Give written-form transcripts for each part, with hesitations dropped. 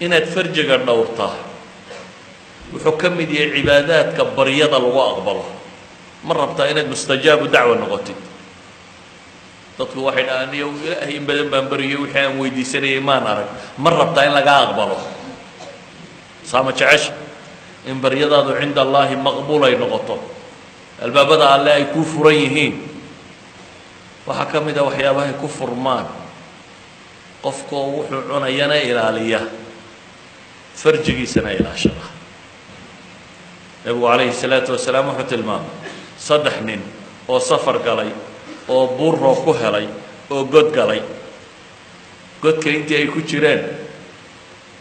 Inaad farjiga dhowrtaa wuxuu ka mid yahay cibaadaadka baryada lagu aqbalo. Ma rabtaa inaad mustajaabu dacwa noqotid? Dadku waxay dhahaan, "Niyow, Ilaahay in badan baan bariyay, wixii aan weydiisanayay maan arag." Ma rabtaa in lagaa aqbalo? Saama jecesha in baryadaadu cinda Allaahi maqbuul ay noqoto, albaabada Alle ay kuu furan yihiin? Waxaa ka mid a waxyaabahay ku furmaan qofkoo wuxuu cunayana ilaaliya, farjigiisana ilaashada. Nebigu calayhi salaatu wasalaam wuxuu tilmaamay saddex nin oo safar galay oo buur roob ku helay oo god galay. Godka intii ay ku jireen,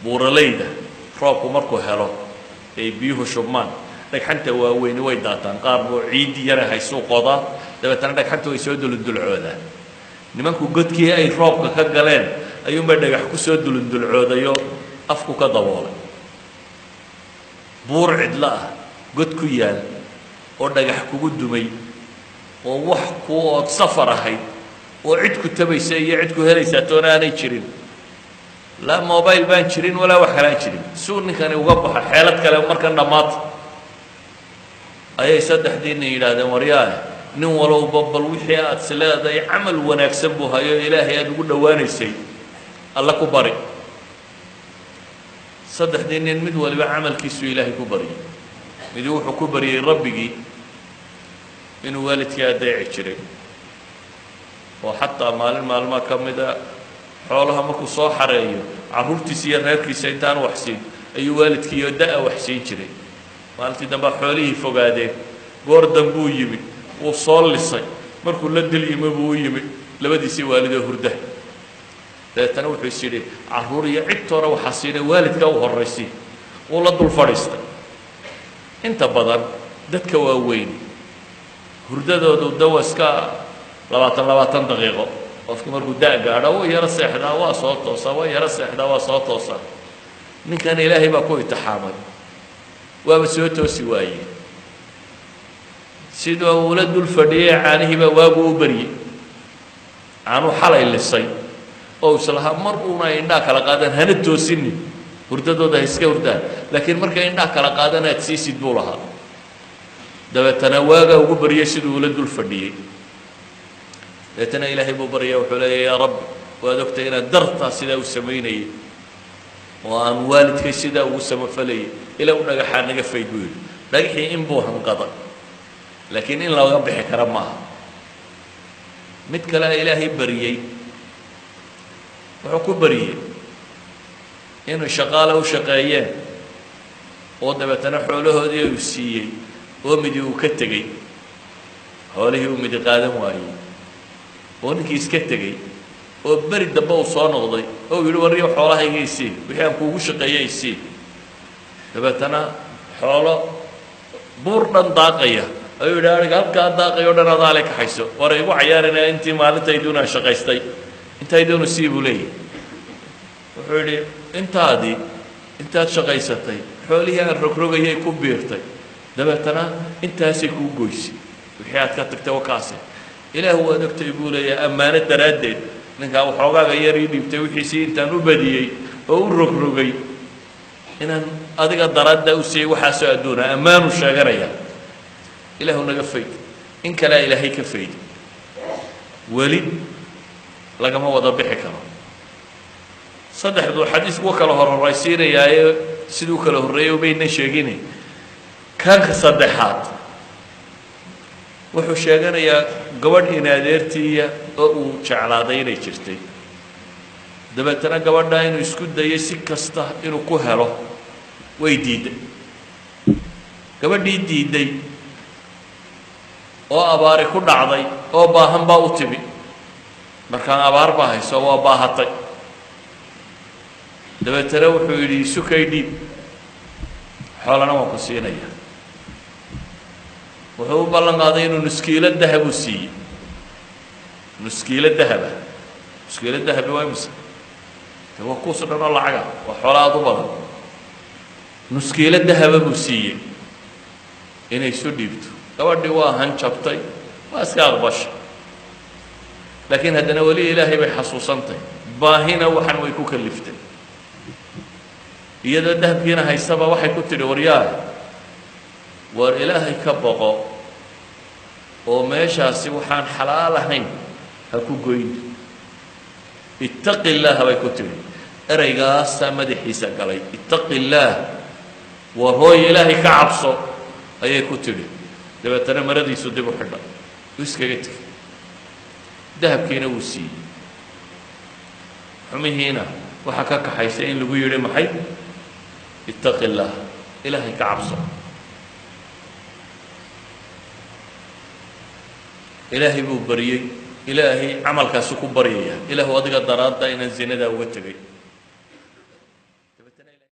buuralayda roobku markuu helo ay biyuhu shubmaan, dhagxanta waaweyni way daataan. Qaar buu ciiddii yara haysuu qodaa, dabeetana dhagxanta way soo dulundulcoodaan. Nimanku godkii ay roobka ka galeen ayuunbay dhagax ku soo dulundulcoodayo, afku ka daboolay. Buur cidlo ah god ku yaal oo dhagax kugu dumay oo wax ku ood safar ahayd oo cid ku tabaysa iyo cid ku helaysaa toona aanay jirin, laa mobile baan jirin walaa wax kalaan jirin, siuu ninkani uga baxo xeelad kale markan dhammaata ayay saddexdii nin yidhaahdeen, "Waryaale, nin walowba bal wixii aad is leedahay camal wanaagsan buu hayo, Ilaahay aada ugu dhowaanaysay, Alla ku bari." Saddexdii nin mid waliba camalkiisuu Ilaahay ku baryay. Midi wuxuu ku baryey Rabbigii inuu waalidkii addeeci jiray, oo xataa maalin maalmaa ka mida xoolaha markuu soo xareeyo, carruurtiisa iyo reerkiisa intaan wax siin ayuu waalidkiiyo da-a wax siin jiray. Maalintii dambea xoolihii fogaadeen, goor dambuu yimi, wuu soo lisay. Markuu la dil yimi buu u yimi labadiisii waalidoo hurda. Dabeetana wuxuu is yidhi, "Carruur iyo cidtoona waxaa siinay, waalidka u horraysi." Wuu la dul fadhiistay. Inta badan dadka waaweyni hurdadoodu dawa iska 20 20 daqiiqo. Qofku markuu da' gaadho wuu yaro seexdaa, waa soo toosaa, waa yaro seexdaa, waa soo toosaa. Ninkan Ilaahay baa ku itixaamay, waaba soo toosi waayey. Sidoo uula dul fadhiyey caanihii baa waagu u baryey. Caanuu xalay lisay oo islahaa mar uuna ay indhaha kala qaadaan hana toosinin, hurdadooda ha iska hurdaan, laakiin markay indhaha kala qaadaan aad siisid buu lahaa. Dabeetana waagaa ugu baryey siduu ula dul fadhiyey. Dabeetana Ilaahay buu baryaya, wuxuu leeya, "Yaa Rabbi, waad ogtay inaan dartaa sidaa u samaynayay oo aan waalidkay sidaa ugu samafalayay. Ilaa u dhagaxaa naga fayd," buu yidhi. Dhagaxii in buu hanqaday, laakiin in looga bixi kara maaha. Mid kalea Ilaahay baryey. Wuxuu ku baryey inuu shaqaale u shaqeeyeen oo dabeetana xoolahoodii uu siiyey oo midi uu ka tegey, xoolihii uu midi qaadan waayey, oo ninkii iska tegey, oo beri dambe uu soo noqday oo uu yidhi, "Warriyo, xoolahayga isii, wixii aan kuugu shaqeeyey isii." Dabeetana xoolo buur dhan daaqaya ayuu yidhi, "Aniga halkaa daaqayo o dhan adaale kaxayso, war igu cayaarinaya intii maalintayduuna shaqaystay, intayduunu sii," buu leeyahy. Wuxuu yidhi, "Intaadii intaad shaqaysatay xoolihii aan rogrogayay ku biirtay, dabeetana intaasay kuu goysay, wixii aad ka tagtay wakaase. Ilaah waad ogtay," buu leeyahay, "ammaano daraaddeed ninkaa waxoogaaga yar ii dhiibtay wixiisii intaan u badiyey oo u rogrogay inaan adiga daraaddaa u siiyey waxaasoo adduuna." Ammaanuu sheeganaya. "Ilaahu naga fayd." In kalea Ilaahay ka fayd. Weli lagama wada bixi karo. Saddexdu xadiisku wa kala horhoraysiinayaaye, siduu kala horreeyey umayna sheegine. Kanka saddexaad wuxuu sheeganayaa gabadh inadeertiiya oo uu jeclaaday inay jirtay. Dabeetana gabadhaa inuu isku dayay si kasta inuu ku helo, way diidday. Gabadhii diidday oo abaari ku dhacday oo baahan baa u timi. Markaan abaar baa hayso, waa baahatay. Dabeetana wuxuu yidhi, "Isukay dhiib, xoolana waan ku siinaya." Wuxuu u ballan qaaday inuu nuskiilo dahab u siiyey. Nuskiilo dahaba, nuskiilo dahabi waa imisa? De waa kuus dhan oo lacaga, waa xoola aada u badan. Nuskiilo dahaba buu siiyey inay isu dhiibto. Gabadhii waa hanjabtay, waa iska aqbashay, laakiin haddana weli Ilaahay bay xasuusantay, baahina waxan way ku kaliftay. Iyadoo dahabkiina haysaba waxay ku tidhi, waryaah, war Ilaahay ka boqo oo meeshaasi waxaan xalaal ahayn ha ku goyn, ittaqi illaah bay ku tidhi. Ereygaasaa madaxiisa galay. Ittaqi illaah, war hooy, Ilaahay ka cabso, ayay ku tidhi. Dabeetana maradiisu dib u xidha, uu iskaga tegey, dahabkiina wuu siiyey. Xumihiina waxaa ka kaxaysay in lagu yidhi maxay? Ittaqi illaah, Ilaahay ka cabso. Ilaahay buu baryey, Ilaahay camalkaasi ku baryaya, Ilaahu adiga daraadda inaan zinadaa uga tegay.